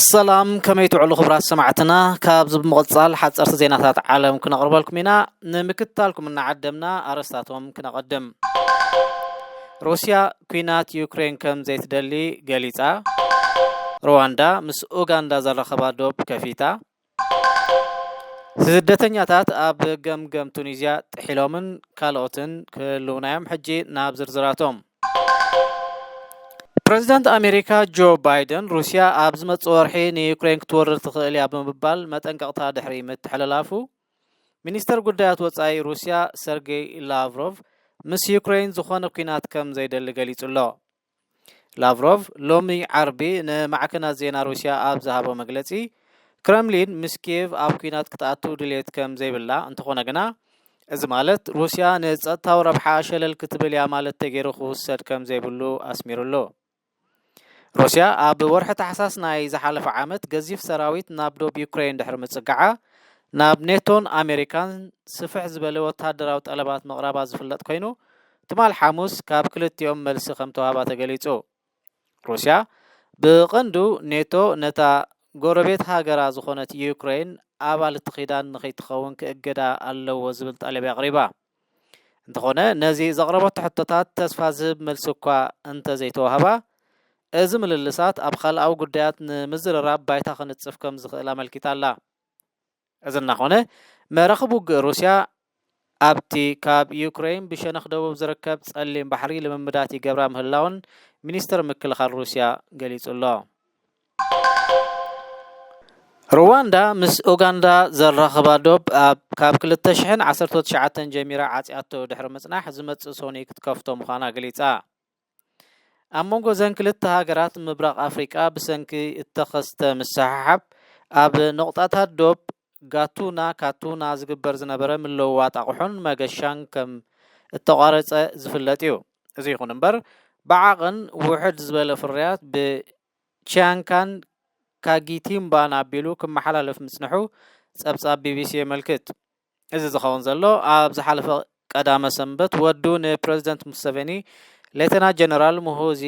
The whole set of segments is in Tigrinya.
ሰላም፣ ከመይ ትውዕሉ ክቡራት ሰማዕትና? ካብዚ ብምቕጻል ሓጸርቲ ዜናታት ዓለም ክነቕርበልኩም ኢና። ንምክትታልኩም እናዓደምና ኣርእስታቶም ክነቐድም። ሩስያ ኲናት ዩክሬን ከም ዘይትደሊ ገሊጻ። ሩዋንዳ ምስ ኡጋንዳ ዘራኽባ ዶብ ከፊታ። ስደተኛታት ኣብ ገምገም ቱኒዝያ ጥሒሎምን ካልኦትን ክህልውና እዮም። ሕጂ ናብ ዝርዝራቶም። ፕረዚደንት ኣሜሪካ ጆ ባይደን፣ ሩስያ ኣብ ዝመጽእ ወርሒ ንዩክሬን ክትወርር ትኽእል እያ ብምባል መጠንቀቕታ ድሕሪ ምትሕልላፉ፣ ሚኒስተር ጉዳያት ወጻኢ ሩስያ ሰርጌይ ላቭሮቭ ምስ ዩክሬን ዝኾነ ኲናት ከም ዘይደሊ ገሊጹ ኣሎ። ላቭሮቭ ሎሚ ዓርቢ ንማዕከናት ዜና ሩስያ ኣብ ዝሃቦ መግለጺ፣ ክረምሊን ምስ ኪየቭ ኣብ ኲናት ክትኣቱ ድልየት ከም ዘይብላ፣ እንተኾነ ግና፣ እዚ ማለት ሩስያ ንጸጥታዊ ረብሓ ሸለል ክትብል እያ ማለት ተገይሩ ክውሰድ ከም ዘይብሉ ኣስሚሩሉ። ሩስያ ኣብ ወርሒ ታሕሳስ ናይ ዝሓለፈ ዓመት ገዚፍ ሰራዊት ናብ ዶብ ዩክሬን ድሕሪ ምጽጋዓ፣ ናብ ኔቶን ኣሜሪካን ስፍሕ ዝበለ ወተሃደራዊ ጠለባት ምቕራባ ዝፍለጥ ኮይኑ፣ ትማል ሓሙስ ካብ ክልቲኦም መልሲ ከም ተዋህባ ተገሊጹ። ሩስያ ብቐንዱ ኔቶ ነታ ጎረቤት ሃገራ ዝኾነት ዩክሬን ኣባል እቲ ኪዳን ንኸይትኸውን ክእገዳ ኣለዎ ዝብል ጠለብ ኣቕሪባ። እንተኾነ ነዚ ዘቕረበቶ ሕቶታት ተስፋ ዝህብ መልሲ እኳ እንተዘይተዋህባ፣ እዚ ምልልሳት ኣብ ካልኣዊ ጉዳያት ንምዝርራብ ባይታ ክንጽፍ ከም ዝኽእል ኣመልኪታ ኣላ። እዚ እናኾነ፣ መራኽብ ውግእ ሩስያ ኣብቲ ካብ ዩክሬን ብሸነኽ ደቡብ ዝርከብ ጸሊም ባሕሪ ልምምዳት ይገብራ ምህላውን ሚኒስተር ምክልኻል ሩስያ ገሊጹ ኣሎ። ሩዋንዳ ምስ ኡጋንዳ ዘራኽባ ዶብ ኣብ ካብ ክልተ ሽሕን ዓሰርተ ትሽዓተን ጀሚራ ዓጽያቶ ድሕሪ ምጽናሕ፣ ዝመጽእ ሰኑይ ክትከፍቶ ምዃና ገሊጻ። ኣብ መንጎ እዘን ክልተ ሃገራት ምብራቕ ኣፍሪቃ ብሰንኪ እተኸስተ ምስሕሓብ ኣብ ነቑጣታት ዶብ ጋቱና ካቱና ዝግበር ዝነበረ ምልውዋጥ ኣቑሑን መገሻን ከም እተቋረጸ ዝፍለጥ እዩ። እዚ ይኹን እምበር፣ ብዓቐን ውሕድ ዝበለ ፍርያት ብቺያንካን ካጊቲምባን ኣቢሉ ክመሓላለፍ ምጽንሑ ጸብጻብ ቢቢሲ የመልክት። እዚ ዝኸውን ዘሎ፣ ኣብ ዝሓለፈ ቀዳመ ሰንበት ወዱ ንፕረዚደንት ሙሰቨኒ፣ ሌተና ጀነራል ሙሆዚ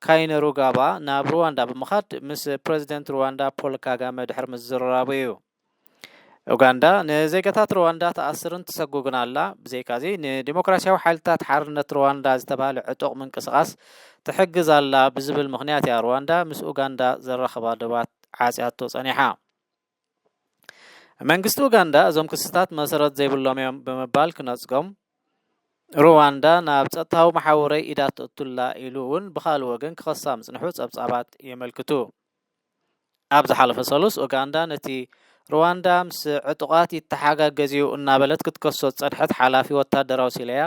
ካይነሩጋባ፣ ናብ ሩዋንዳ ብምኻድ ምስ ፕረዚደንት ሩዋንዳ ፖል ካጋመ ድሕሪ ምዝርራቡ እዩ። ኡጋንዳ ንዜጋታት ሩዋንዳ ትኣስርን ትሰጉግን ኣላ። ብዘይካዚ፣ ንዲሞክራሲያዊ ሓይልታት ሓርነት ሩዋንዳ ዝተባህለ ዕጡቕ ምንቅስቓስ ትሕግዝ ኣላ ብዝብል ምኽንያት እያ ሩዋንዳ ምስ ኡጋንዳ ዘራኽባ ዶባት ዓጽያቶ ጸኒሓ። መንግስቲ ኡጋንዳ እዞም ክስታት መሰረት ዘይብሎም እዮም ብምባል ክነጽጎም፣ ሩዋንዳ ናብ ጸጥታዊ መሓውረይ ኢዳ ተእቱላ ኢሉ እውን ብኻልእ ወገን ክኸሳ ምጽንሑ ጸብጻባት የመልክቱ። ኣብ ዝሓለፈ ሰሉስ ኡጋንዳ ነቲ ሩዋንዳ ምስ ዕጡቓት ይተሓጋገዝ እዩ እናበለት ክትከሶ ዝጸንሐት ሓላፊ ወታደራዊ ሲለያ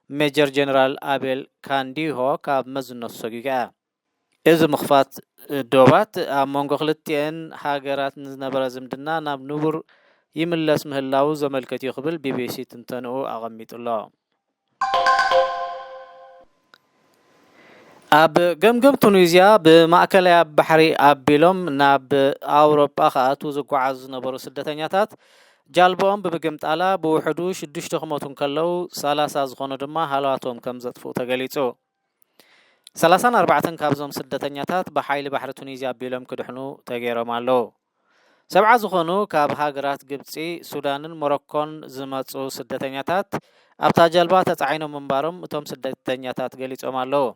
ሜጀር ጀነራል ኣቤል ካንዲሆ ካብ መዝነቱ ሰጒጋ እያ። እዚ ምኽፋት ዶባት ኣብ መንጎ ክልቲኤን ሃገራት ንዝነበረ ዝምድና ናብ ንቡር ይምለስ ምህላዉ ዘመልክት እዩ ክብል ቢቢሲ ትንተንኡ ኣቐሚጡ ኣሎ። ኣብ ገምገም ቱኒዝያ ብማእከላይ ባሕሪ ኣቢሎም ናብ ኣውሮጳ ክኣትዉ ዝጓዓዙ ዝነበሩ ስደተኛታት ጃልባኦም ብምግምጣላ ብውሕዱ ሽዱሽተ ክሞቱ እንከለዉ፣ ሰላሳ ዝኾኑ ድማ ሃለዋቶም ከም ዘጥፍኡ ተገሊጹ። ሰላሳን ኣርባዕተን ካብዞም ስደተኛታት ብሓይሊ ባሕሪ ቱኒዝያ ኣቢሎም ክድሕኑ ተገይሮም ኣለዉ። ሰብዓ ዝኾኑ ካብ ሃገራት ግብጺ፣ ሱዳንን ሞሮኮን ዝመጹ ስደተኛታት ኣብታ ጀልባ ተጻዒኖም ምንባሮም እቶም ስደተኛታት ገሊጾም ኣለዉ።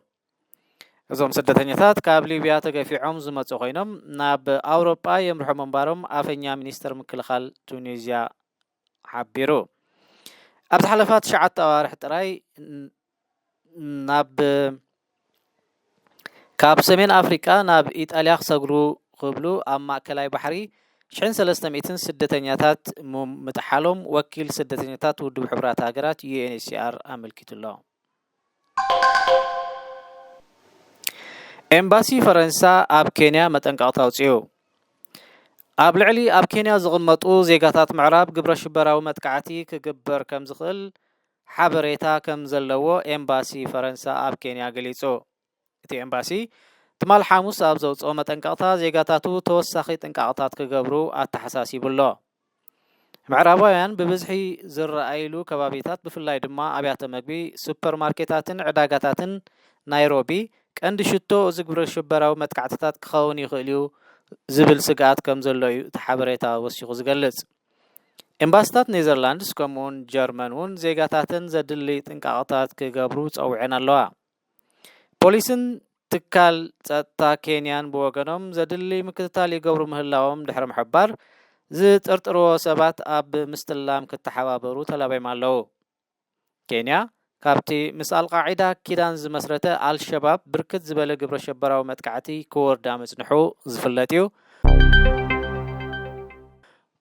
እዞም ስደተኛታት ካብ ሊብያ ተገፊዖም ዝመጹ ኮይኖም፣ ናብ ኣውሮጳ የምርሑ ምንባሮም ኣፈኛ ሚኒስተር ምክልኻል ቱኒዝያ ሓቢሩ። ኣብ ዝሓለፋ ትሽዓተ ኣዋርሕ ጥራይ ን-፣ ናብ፣ ካብ ሰሜን ኣፍሪቃ ናብ ኢጣልያ ክሰግሩ ክብሉ ኣብ ማእከላይ ባሕሪ ሽሕን ሰለስተ ሚእትን ስደተኛታት ም-፣ ምጥሓሎም ወኪል ስደተኛታት ውድብ ሕቡራት ሃገራት፣ ዩ ኤን ኤች ሲ ኣር፣ ኣመልኪቱ ኣሎ። ኤምባሲ ፈረንሳ ኣብ ኬንያ መጠንቀቕታ ኣውጺኡ። ኣብ ልዕሊ ኣብ ኬንያ ዝቕመጡ ዜጋታት ምዕራብ ግብረ ሽበራዊ መጥቃዕቲ ክግበር ከም ዝኽእል ሓበሬታ ከም ዘለዎ ኤምባሲ ፈረንሳ ኣብ ኬንያ ገሊጹ። እቲ ኤምባሲ ትማል ሓሙስ ኣብ ዘውጽኦ መጠንቀቕታ፣ ዜጋታቱ ተወሳኺ ጥንቃቐታት ክገብሩ ኣተሓሳሲቡ ኣሎ። ምዕራባውያን ብብዝሒ ዝረኣይሉ ከባቢታት፣ ብፍላይ ድማ ኣብያተ መግቢ፣ ሱፐርማርኬታትን ዕዳጋታትን ናይሮቢ፣ ቀንዲ ሽቶ እዚ ግብረ ሽበራዊ መጥቃዕትታት ክኸውን ይኽእል እዩ ዝብል ስግኣት ከም ዘሎ እዩ እቲ ሓበሬታ ወሲኹ ዝገልጽ። ኤምባስታት ኔዘርላንድስ ከምኡውን ጀርመን እውን ዜጋታተን ዘድሊ ጥንቃቐታት ክገብሩ ጸዊዐን ኣለዋ። ፖሊስን ትካል ጸጥታ ኬንያን ብወገኖም ዘድሊ ምክትታል ይገብሩ ምህላዎም ድሕሪ ምሕባር፣ ዝጥርጥርዎ ሰባት ኣብ ምስላም ክተሓባበሩ ተላብዮም ኣለዉ። ኬንያ ካብቲ ምስ ኣልቃዒዳ ኪዳን ዝመስረተ ኣልሸባብ ብርክት ዝበለ ግብረ ሸበራዊ መጥቃዕቲ ክወርዳ ምጽንሑ ዝፍለጥ እዩ።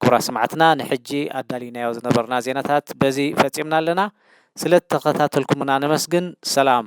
ክቡራት ሰማዕትና፣ ንሕጂ ኣዳሊናዮ ዝነበርና ዜናታት በዚ ፈጺምና ኣለና። ስለ እተኸታተልኩምና ነመስግን። ሰላም።